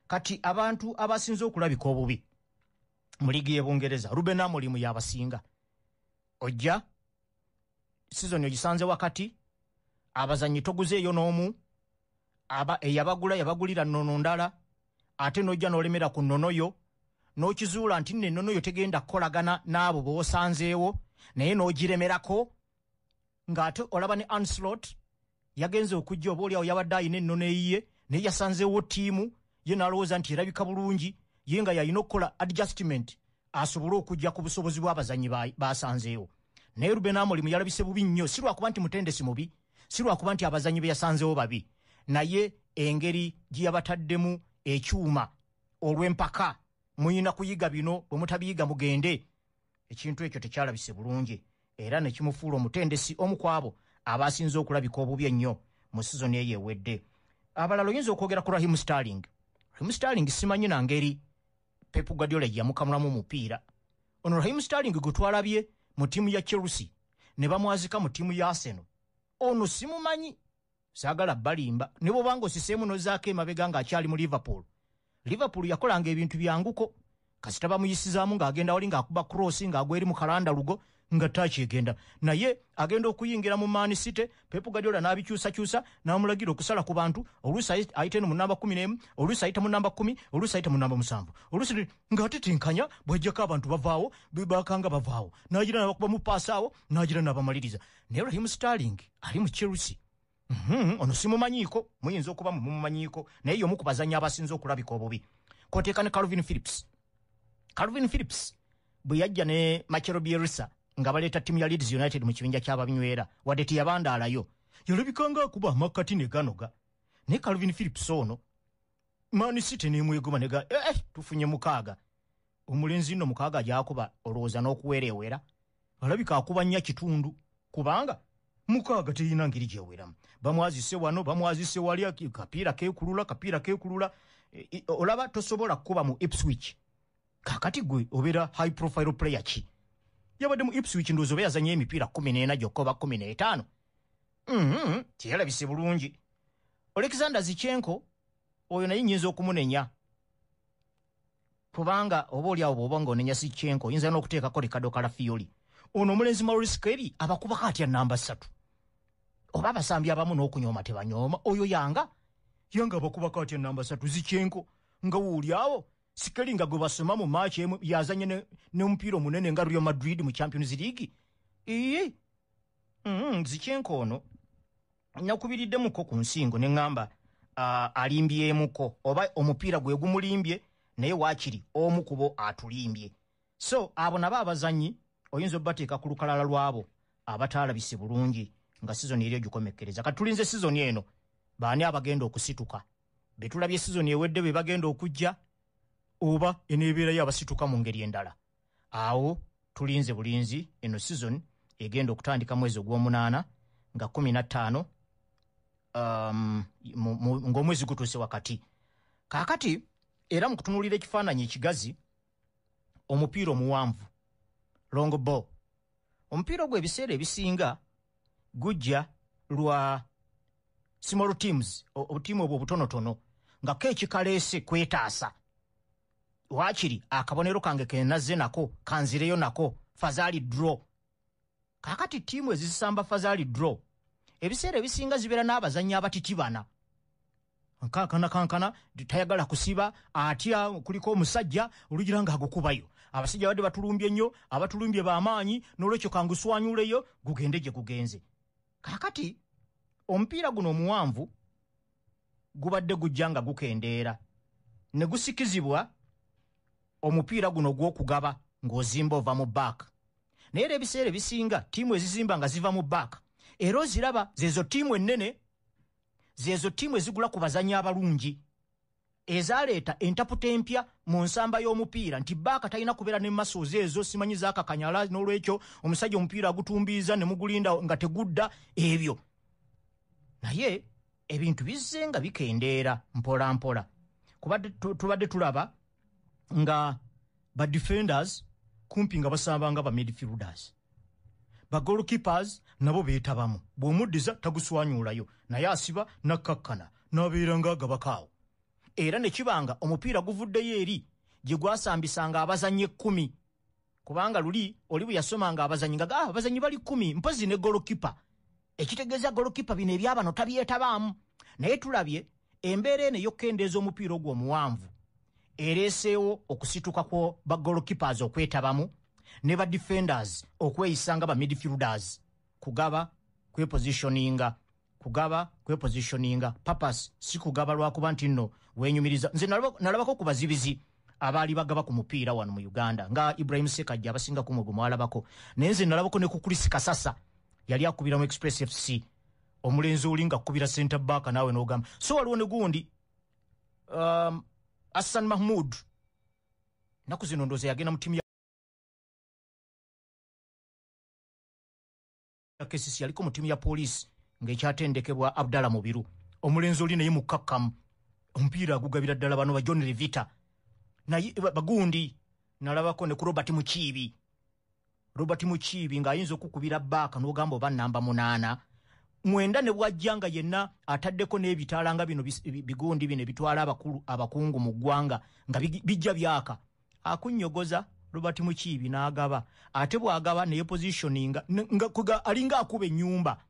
Kati abantu abasinze okulabika obubi mu liigi y'Ebungereza, Ruben Amorim yabasinga. Ojja sizoni ogisanze wakati, abazannyi toguzeeyo n'omu, eyabagula yabagulira nnono ndala, ate n'ojja n'olemera ku nnono yo, n'okizuula nti nno ennono yo tegenda kukolagana n'abo b'osanzeewo, naye n'ogiremerako. Ng'ate olaba ne Anslot yagenze okujja, oba oliawo yabadde ayina ennono eyiye, naye yasanzeewo ttiimu ye n'alowooza nti erabika bulungi, ye nga yalina okukola adjustment asobole okujja ku busobozi bw'abazannyi basanzeewo. Naye Ruben Amorim yalabise bubi nnyo, si lwakuba nti mutendesi mubi, si lwakuba nti abazannyi be yasanzeewo babi, naye engeri gye yabataddemu ekyuma olw'empaka, muyina kuyiga bino, bwe mutabiyiga mugende, ekintu ekyo tekyalabise bulungi, era ne kimufuula omutendesi omu ku abo abasinze okulabika obubi ennyo mu sizoni eyo ewedde. Abalala oyinza okwogera ku Raheem Sterling. Raheem Sterling simanyi na ngeri Pep Guardiola gye yamukamulamu omupiira. Ono Raheem Sterling gwe twalabye mu ttiimu ya Chelsea ne bamwazika mu ttiimu ya Arsenal, ono simumanyi, saagala balimba, ne bw'obanga osiseemu n'ozzaako emabega ng'akyali mu Liverpool. Liverpool yakolanga ebintu byanguko, kasita bamuyisizaamu ng'agenda wali ng'akuba cross ng'agwa eri mu kalanda lugo nga takyegenda, naye agenda okuyingira mu Man City, Pep Guardiola n'abikyusakyusa n'amulagira okusala ku bantu, oluusi ayite eno mu namba 11, oluusi ayita mu namba 10, oluusi ayita mu namba 7, oluusi ng'atetenkanya bw'ajjako abantu bavaawo, bakanga bavaawo, n'agira n'abakubamu paasi awo, n'agira n'abamaliriza. Naye Raheem Sterling ali mu Chelsea, ono simumanyiiko, muyinza okuba mumumanyiiko, naye y'omu ku bazannyi abasinze okulabika obubi. Kwoteeka ne Calvin Phillips. Calvin Phillips bwe yajja ne Marcelo Bielsa nga baleeta ttiimu ya Leeds United mu kibinja ky'abanywera, wadde teyabandaalayo, yalabika ng'akuba amakkati ne ganoga. Naye Calvin Phillips ono Man City n'emwegoma nega tufunye 6, omulenzi nno 6 gy'akuba olowooza n'okuwereewera, alabika akuba 4.5, kubanga 6 terina ngeri gyeweramu. Bamwazise wano, bamwazise wali, kapiira keekulula, kapiira keekulula. Olaba tosobola kukuba mu Ipswich. Kaakati gwe obeera high profile player ki? Yabadde mu Ipswich, ndowooza oba yazannye emipiira 14 gyokka oba 15. Teyalabise bulungi. Alexander Zinchenko oyo naye nnyinza okumunenya, kubanga oba oli awo bw'oba ng'onenya Zinchenko oyinza n'okuteekako Riccardo Calafiori. Ono omulenzi Maurice Kelly abakubako atya namba 3? Oba abasambi abamu n'okunyooma tebanyooma, oyo yanga abakubako atya namba 3? Zinchenko nga wuuli awo, Sikeli nga gwe basoma mu match emu yazanye n'omupiira omunene nga Real Madrid mu Champions League. Zinchenko ono nakubiriddemukko ku nsingo ne ŋŋamba alimbyemuko, oba omupiira gwe gumulimbye, naye waakiri omu ku bo atulimbye. So abo nabo abazannyi oyinza obbateeka ku lukalala lwabo abataalabise bulungi nga sizoni eri ogikomekkereza. Kati tulinze sizoni eno baani abagenda okusituka? Be tulabye sizoni ewedde be bagenda okujja, oba eneebeerayo abasituka mu ngeri endala? Awo tulinze bulinzi. Eno sizoni egenda okutandika mwezi ogw'omunaana nga 15, ng'omwezi gutuuse wakati. Kaakati era mu kutunuulira ekifaananyi ekigazi, omupiira omuwanvu, long ball, omupiira ogwo ebiseera ebisinga gujja lwa small teams, obutiimu obwo obutonotono nga ko ekikaleese kwetaasa, waakiri akabonero kange ke nazze nako kanzireyo nako, fazaali draw. Kaakati ttiimu ezisamba fazaali draw ebiseera ebisinga zibeera n'abazannyi abatitibana, kankana kankana, tayagala kusiba, atya kuliko omusajja olugira ng'agukubayo. Abasajja badde batulumbye nnyo, abatulumbye b'amaanyi, n'olwekyo kanguswanyuleyo gugende gye gugenze. Kaakati omupiira guno omuwanvu gubadde gujja nga gukendeera ne gusikizibwa omupiira guno ogw'okugaba ng'ozimba ova mu back. Naye era ebiseera ebisinga ttiimu ezizimba nga ziva mu back era oziraba zezo ttiimu ennene, zezo ttiimu ezigula ku bazannyi abalungi, ezaaleeta entaputa empya mu nsamba y'omupiira nti baaka talina kubeera ne muscles ezo simanyi zaakakanyala, n'olwekyo omusajja omupiira agutumbiiza ne mugulinda nga tegudda ebyo. Naye ebintu bizze nga bikendeera mpola mpola. Tubadde tulaba nga ba defenders kumpi nga basamba nga ba midfielders, ba goalkeepers nabo beetabamu, bw'omuddiza taguswanyuulayo, naye asiba nakkakkana n'abeera ng'agabakaawo. Era ne kibanga omupiira guvuddeyo eri gye gwasambisanga abazannyi 10, kubanga luli oli bwe yasomanga abazannyi nga abazannyi bali 10 mpozi ne golokipa, ekitegeeza golokipa bino ebyabano tabyetabaamu. Naye tulabye embeera eno ey'okukendeeza omupiira ogwo omuwanvu ereeseewo okusituka kwa ba goalkeepers okwetabamu ne ba defenders okweyisa nga ba midfielders, kugaba kwepositioninga, kugaba kwepositioninga purpose, si kugaba lwakuba nti nno wenyumiriza. Nze nalabako ku bazibizi abaali bagaba ku mupiira wano mu Uganda nga Ibrahim Sekajja, abasinga ku mwe mwalabako, naye nze nalabako ne ku Chris Kasasa, yali akubira mu Express FC, omulenzi oli nga akubira center back naawe n'ogamba. So waliwo ne gundi Hassan Mahmoud, nnaku zino ndowooza yagenda mu ttiimu ya KCC, yaliko mu ttiimu ya poliisi ng'ekyatendekebwa Abdallah Mubiru. Omulenzi oli naye mukkakkamu, omupiira agugabira ddala bano ba John Levita. Naye bagundi nalabako ne ku Robert Mukiibi. Robert Mukiibi ng'ayinza okukubira baaka n'ogamba oba namba 8 9, ne bw'ajja nga yenna ataddeko n'ebitaala nga bino bigundi bino ebitwala abakulu abakungu mu ggwanga nga bijja byaka, akunnyogoza Robert Mukiibi n'agaba. Ate bw'agaba ne yepositioninga nga alinga akuba ennyumba.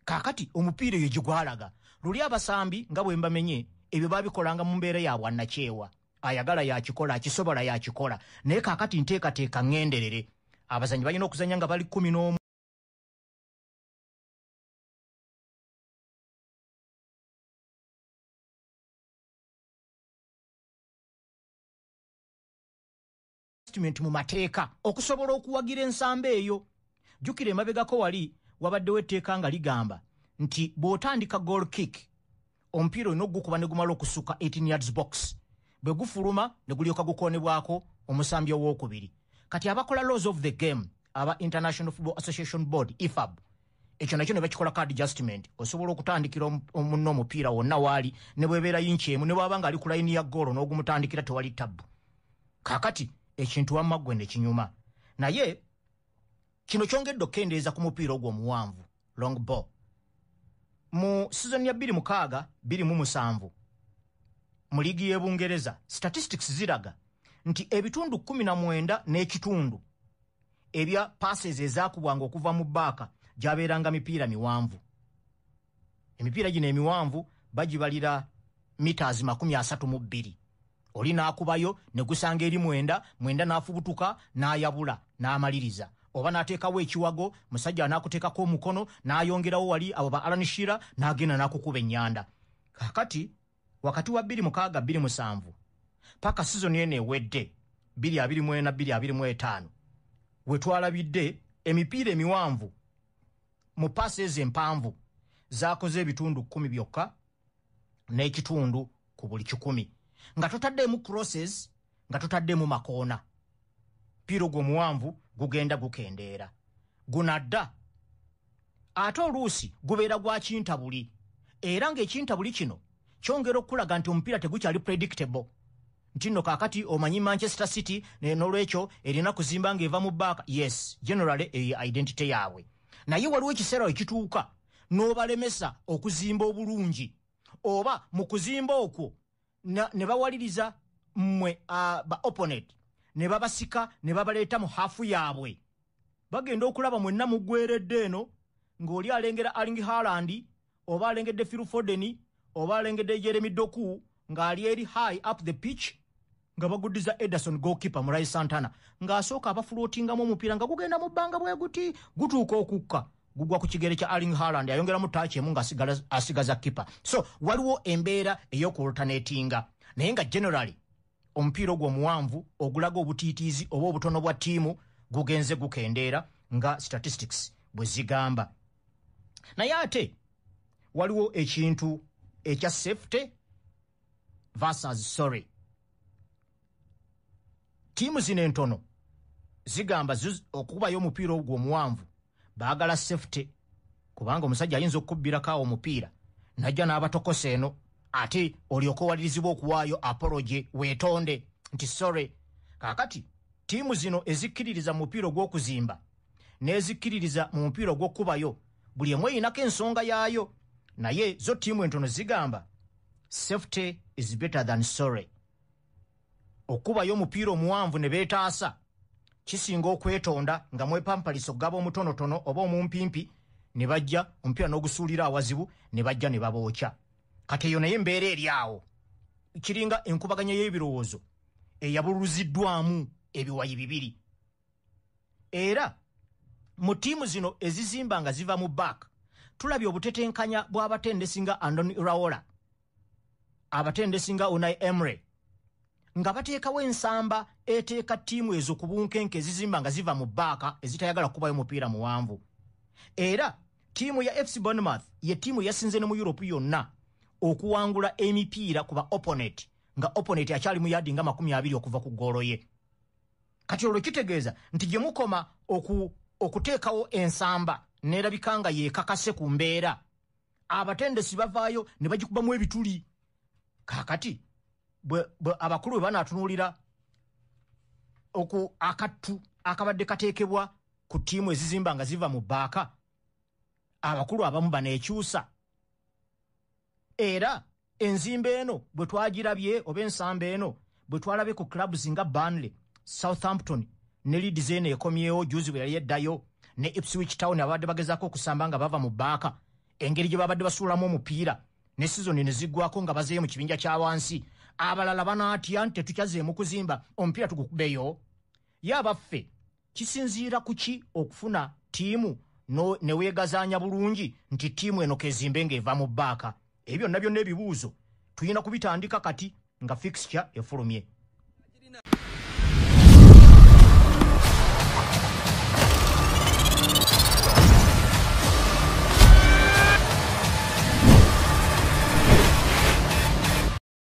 Kaakati omupiira eyo gye gwalaga luli abasambi nga bwe mbamenye ebyo babikolanga mu mbeera ya bwannakyewa, ayagala yakikola, akisobola yakikola. Naye kaakati nteekateeka ŋŋenderere, abazannyi balina okuzannya nga bali 11 mu mateeka okusobola okuwagira ensamba eyo. Jjukira emabegako wali wabaddewo etteeka nga ligamba nti bw'otandika goal kick omupiira olina ogukuba ne gumala okusukka 18 yards box, bwe gufuluma ne gulyoka gukoonebwako omusambi owookubiri. Kati abakola laws of the game aba International Football Association Board, IFAB, ekyo nakyo ne bakikola card adjustment. Osobola okutandikira munno omupiira wonna waali, ne bwebeera yinki emu, ne bw'aba ng'ali ku layini ya ggoolo n'ogumutandikira, tewali tabbu. Kaakati ekintu wamma ggwe ne kinyuma. Naye kino kyongedde okukendeeza ku mupiira ogwo omuwanvu, long ball. Mu sizoni ya 2006 2007 mu liigi y'e Bungereza, statistics ziraga nti ebitundu 19 n'ekitundu ebya passes ezaakubwanga okuva mu baaka gyabeeranga mipiira miwanvu. Emipiira gino emiwanvu bagibalira meters 32. Oli n'akubayo ne gusanga eri 9, 9 n'afubutuka n'ayabula n'amaliriza, oba n'ateekawo ekiwago, musajja n'akuteekako omukono n'ayongerawo wali abo ba Alan Shearer n'agenda n'akukuba ennyanda. Kaakati wakati wa 2006 2007 paka sizoni eno ewedde 2024 2025 we twalabidde emipiira emiwanvu mu passes empanvu zaakoze ebitundu 10 byokka n'ekitundu ku buli 100, nga totaddeemu crosses, nga totaddeemu makoona. Mupiira ogwo omuwanvu gugenda gukendeera, gunadda ate oluusi gubeera gwa kintabuli, era ng'ekintabuli kino kyongera okulaga nti omupiira tegukyali predictable, nti nno kaakati omanyi Manchester City n'olwekyo erina kuzimba ng'eva mu baaka. Yes, generally eyo identity yaabwe, naye waliwo ekiseera ekituuka n'obalemesa okuzimba obulungi, oba mu kuzimba okwo ne bawaliriza mmwe ba opponent ne babasika ne babaleeta mu hafu yaabwe. Bagenda okulaba mwenna muggweredde eno ng'oli alengera Erling Haaland oba alengedde Phil Foden oba alengedde Jeremy Doku ng'ali eri high up the pitch, nga baguddiza Ederson goalkeeper Murai Santana ng'asooka abafulootingamu omupiira nga gugenda mu bbanga bwe guti, gutuuka okukka gugwa ku kigere kya Erling Haaland, ayongeramu taaki emu ng'asigaza keeper. So waliwo embeera ey'okualternatinga, naye nga generally omupiira ogwo omuwanvu ogulaga obutiitiizi oba obutono bwa ttiimu gugenze gukendeera nga statistics bwe zigamba. Naye ate waliwo ekintu ekya safety versus sorry. Ttiimu zino entono zigamba okukubayo omupiira ogwo omuwanvu baagala safety, kubanga omusajja ayinza okukubbirako awo omupiira najja n'abatokosa eno, ate olyoka owalirizibwa okuwaayo apology, weetonde nti sorry. Kaakati ttiimu zino ezikkiririza mu mupiira ogw'okuzimba n'ezikkiririza mu mupiira ogw'okukubayo, buli emu eyinako ensonga yaayo. Naye zo ttiimu entono zigamba Safety is better than sorry. Okubayo omupiira omuwanvu ne beetaasa kisinga okwetonda nga mwepampalisa okugaba omutonotono oba omumpimpi ne bajja omupiira n'ogusuulira awazibu ne bajja ne babookya. Kati eyo naye embeera eri awo kiringa enkubaganya y'ebirowoozo eyabuluziddwamu ebiwayi bibiri. Era mu ttiimu zino ezizimba nga ziva mu back tulabye obutetenkanya bw'abatendesi nga Andoni Iraola, abatendesi nga Unai Emery, nga bateekawo ensamba eteeka ttiimu ezo ku bunkenke ezizimba nga ziva mu baaka ezitayagala kukubayo mupiira muwanvu. Era ttiimu ya FC Bournemouth ye ttiimu yasinze ne mu Europe yonna okuwangula emipiira ku ba opponent, nga opponent akyali mu yadi nga 20 okuva ku ggoolo ye. Kati olwo kitegeeza nti gye mukoma okuteekawo ensamba n'erabika nga yeekakase ku mbeera, abatendesi bavaayo ne bagikubamu ebituli. Kaakati abakulu bwe banaatunuulira akattu akabadde kateekebwa ku ttiimu ezizimba nga ziva mu bbaaka, abakulu abamu baneekyusa. Era enzimba eno bwe twagirabye oba ensamba eno bwe twalabye ku clubs nga Burnley, Southampton ne Leeds eno ekomyewo juzi bwe yali eddayo, ne Ipswich Town abadde bagezaako okusamba nga bava mu bbaaka, engeri gye babadde basuulamu omupiira ne sizoni ne ziggwako nga bazeeyo mu kibinja kya wansi. Abalala banaatya nti tetukyazeemu kuzimba omupiira tugukubeyo. Ye abaffe kisinziira ku ki okufuna ttiimu ne weegazaanya bulungi nti ttiimu eno kezimbe ng'eva mu bbaaka? Ebyo byonna byonna ebibuuzo tulina kubitandika kati nga fixture efulumye.